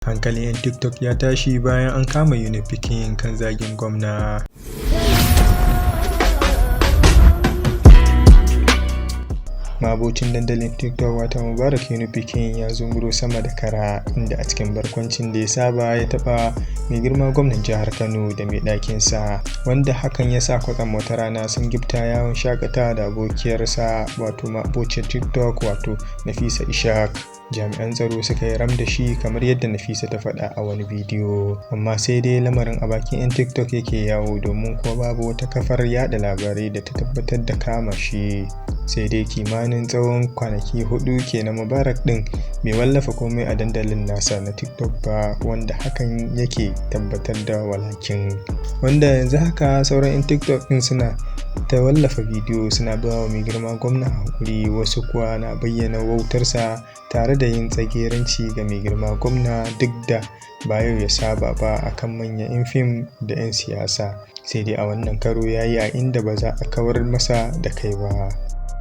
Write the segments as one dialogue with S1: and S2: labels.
S1: Hankalin 'yan TikTok ya tashi bayan an kama Unipikin kan zagin gwamna. Ma'abocin dandalin TikTok wato Mubarak Unipikin ya zunguro sama da kara, inda a cikin barkwancin da ya saba ya taɓa mai girma gwamnan jihar Kano da mai ɗakinsa, wanda hakan ya sa kwatsam wata rana sun gifta yawon shakatawa da abokiyarsa wato ma'abocin TikTok wato Nafisa Ishaq. Jami'an tsaro suka yi ram da shi kamar yadda Nafisa ta faɗa a wani bidiyo, amma sai dai lamarin a bakin 'yan TikTok yake yawo, domin kuwa babu wata kafar yada labarai da ta tabbatar da kama shi. Sai dai kimanin tsawon kwanaki 4 kenan Mubarak ɗin bai wallafa komai a dandalin nasa na TikTok ba, wanda hakan yake tabbatar da walakin. Wanda yanzu haka sauran 'yan TikTok ɗin suna ta wallafa bidiyo suna ba wa mai girma gwamna haƙuri, wasu kuwa na bayyana wautarsa tare da yin tsageranci ga mai girma gwamna, duk da ba yau ya saba ba akan manyan 'yan fim da 'yan siyasa. Sai dai a wannan karo ya yi a inda ba za a kawar masa da kai ba.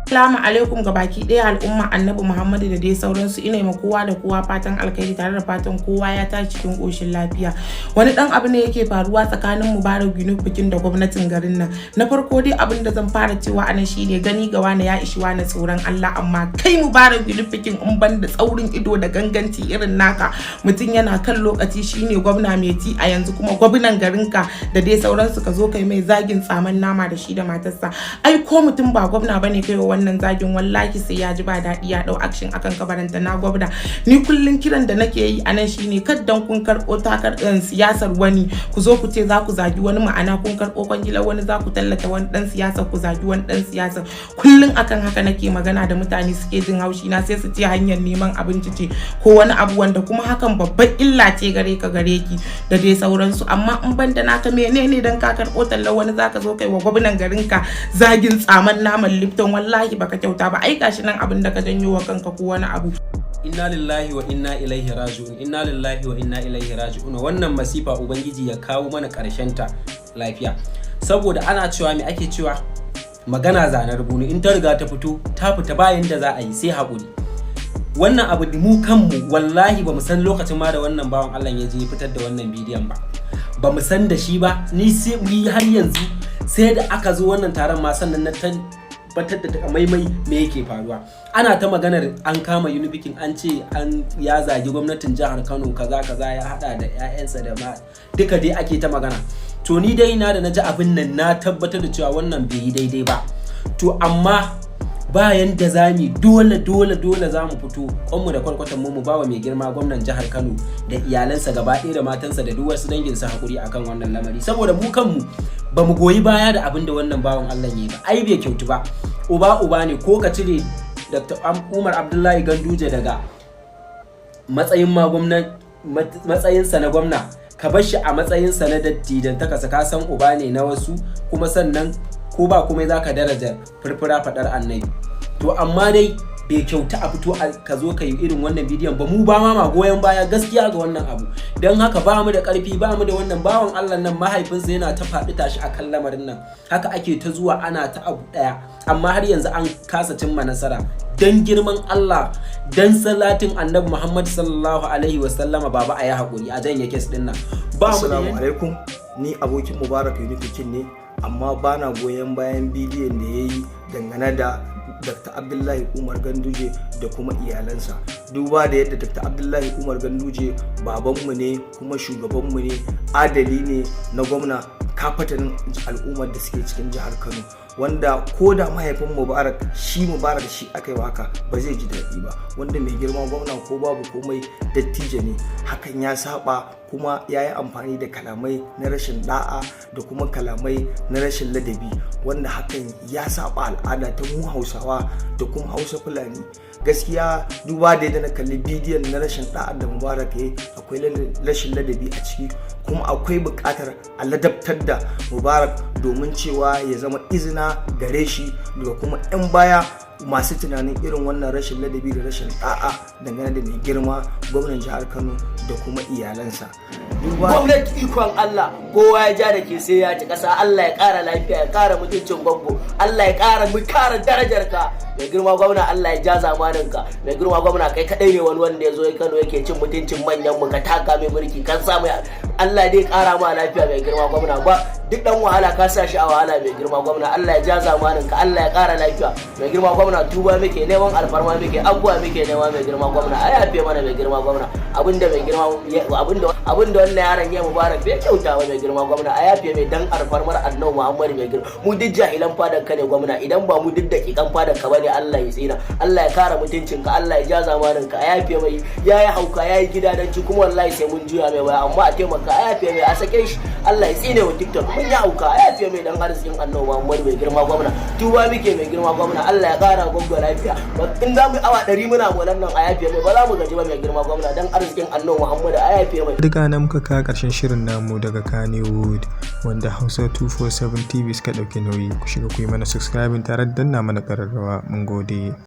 S2: Assalamu alaikum ga baki ɗaya al'umma Annabi Muhammadu da dai sauransu. Ina ma kowa da kowa fatan alkhairi tare da fatan kowa ya tashi cikin ƙoshin lafiya. Wani ɗan abu ne yake faruwa tsakanin Mubarak Unipikin da gwamnatin garin nan. Na farko dai, abin da zan fara cewa anan shine gani ga wani ya ishi wani tsoron Allah, amma kai Mubarak Unipikin, in ban da tsaurin ido da ganganci irin naka, mutum yana kan lokaci shine gwamna mai ci a yanzu kuma gwamnan garinka da dai sauransu, ka zo kai mai zagin tsaman nama da shi da matarsa. Ai ko mutum ba gwamna bane kai wannan zagin, wallahi sai ya ji ba daɗi, ya ɗau action akan kabaranta na gwamna. Ni kullun kiran da nake yi anan shine kaddan kun karɓo takar siyasar wani, ku zo ku ce za ku zagi wani, ma'ana kun karɓo kwangilar wani, za ku tallata wani dan siyasa, ku zagi wani dan siyasa. Kullun akan haka nake magana da mutane suke jin haushi na, sai su ce hanyar neman abinci ce ko wani abu, wanda kuma hakan babban illa ce gare ka, gare ki da dai sauransu. Amma in ban da naka, menene dan ka karɓo tallar wani zaka zo kai wa gwamnan garinka zagin tsaman naman Lipton? Wallahi baka kyauta ba. Ai gashi nan abin da ka janyo wa kanka ko wani abu.
S3: Inna lillahi wa inna ilaihi raji'un, inna lillahi wa inna ilaihi raji'un. Wannan masifa, Ubangiji ya kawo mana karshen ta lafiya, saboda ana cewa, me ake cewa, magana zanar bunu, in ta riga ta fito ta fita, bayan da za a yi sai haƙuri. Wannan abu mu kanmu wallahi ba mu san lokacin ma da wannan bawan Allah ya je fitar da wannan bidiyon ba, ba mu san da shi ba. Ni sai ni har yanzu sai da aka zo wannan taron ma sannan na tabbatar da takamaimai me yake faruwa. Ana ta maganar an kama Unipikin, an ce an ya zagi gwamnatin jihar Kano, kaza kaza, ya hada da 'ya'yansa da ma duka dai ake ta magana. To ni dai na da na ji abin nan, na tabbatar da cewa wannan bai yi daidai ba. To amma bayan da za mu, dole dole dole za mu fito kwanmu da kwarkwatan mu, mu bawa mai girma gwamnan jihar Kano da iyalansa gaba ɗaya da matansa da duk wasu danginsa hakuri akan wannan lamari, saboda mu kanmu ba mu goyi baya da abin da wannan bawan Allah ya yi ba. Ai bai kyautu ba. Uba uba ne. Ko ka cire Dr. Umar Abdullahi Ganduje daga matsayin ma gwamnan, matsayinsa na gwamna, ka bar shi a matsayinsa na dattijan ta kasa, ka san uba ne na wasu, kuma sannan ko ba komai zaka daraja furfura fadar Annabi. To amma dai bai kyauta a fito ka zo ka yi irin wannan bidiyon ba. Mu ba ma goyon baya gaskiya ga wannan abu. Don haka ba mu da karfi, ba mu da wannan bawan Allah nan, mahaifinsa yana ta faɗi tashi akan lamarin nan. Haka ake ta zuwa ana ta abu ɗaya, amma har yanzu an kasa cimma nasara. Dan girman Allah, dan salatin Annabi Muhammad sallallahu alaihi wasallama, baba, a yi haƙuri a janye case ɗin nan. Ba mu da
S4: Assalamu alaikum. Ni abokin Mubarak Unifikin ne, amma bana goyon bayan bidiyon da ya yi dangane da Dr. Abdullahi Umar Ganduje da kuma iyalansa, duba da yadda Dr. Abdullahi Umar Ganduje babanmu ne kuma shugabanmu ne, adali ne na gwamna kafatanin al'ummar da suke cikin jihar Kano, wanda ko da mahaifin Mubarak, shi Mubarak shi aka yi haka, ba zai ji daɗi ba. Wanda mai girma gwamna, ko babu komai, dattijo ne. Hakan ya saba, kuma ya yi amfani da kalamai na rashin da'a da kuma kalamai na rashin ladabi, wanda hakan ya saba al'ada ta mu Hausawa da kuma Hausa Fulani gaskiya. Duba da yadda na kalli bidiyon na rashin da'a da Mubarak ya yi, akwai rashin ladabi a ciki, kuma akwai buƙatar a ladabtar da Mubarak domin cewa ya zama izina gare shi daga kuma 'yan baya. Masu tunanin irin wannan rashin ladabi da rashin da'a dangane da mai girma gwamnan jihar Kano da kuma iyalansa. Duba
S5: Gwamnati, ikon Allah, kowa ya ja da ke sai ya ci ƙasa. Allah ya ƙara lafiya, ya ƙara mutuncin gwaggo. Allah ya ƙara mu, ƙara darajar ka, mai girma gwamna. Allah ya ja zamanin ka, mai girma gwamna. Kai kadai ne wani wanda ya zo ya Kano yake cin mutuncin manyan mu, ka taka mai mulki kan sa mai. Allah dai ƙara ma lafiya, mai girma gwamna. Ba duk dan wahala ka sa shi a wahala, mai girma gwamna. Allah ya ja zamanin ka, Allah ya ƙara lafiya, mai girma gwamna. Tuba muke, neman alfarma muke, abubuwa muke nema, mai girma gwamna. A yafe mana, mai girma gwamna. Abinda mai girma, abinda wannan yaron ya Mubarak bai kyauta ba, mai girma gwamna, a yafe mai dan alfarmar Annabi Muhammad. Mai girma, mu duk jahilan fadan ka ne, gwamna. Idan ba mu duk dakikan fadan ka bane, Allah ya tsina. Allah ya kara mutuncin ka, Allah ya ja zamanin ka. A yafe mai, yayi hauka, yayi gidadanci, kuma wallahi sai mun juya mai baya. Amma a taimaka a yafe mai, a sake shi. Allah ya tsine wa TikTok. Mun yi hauka, a yafe mai dan arzikin Annabi Muhammad. Mai girma gwamna, tuba muke, mai girma gwamna. Allah ya kara gwagwa lafiya. In za mu yi awa 100 muna molan nan, a yafe mai, ba za mu gaji ba, mai girma gwamna. Dan arzikin Annabi Muhammad, a yafe mai.
S1: Duka nan muka kawo ƙarshen shirin namu daga Kannywood, wanda Hausa 247 TV suka ɗauki nauyi. Ku shiga ku yi mana subscribing tare da danna mana ƙararrawa. Mun gode.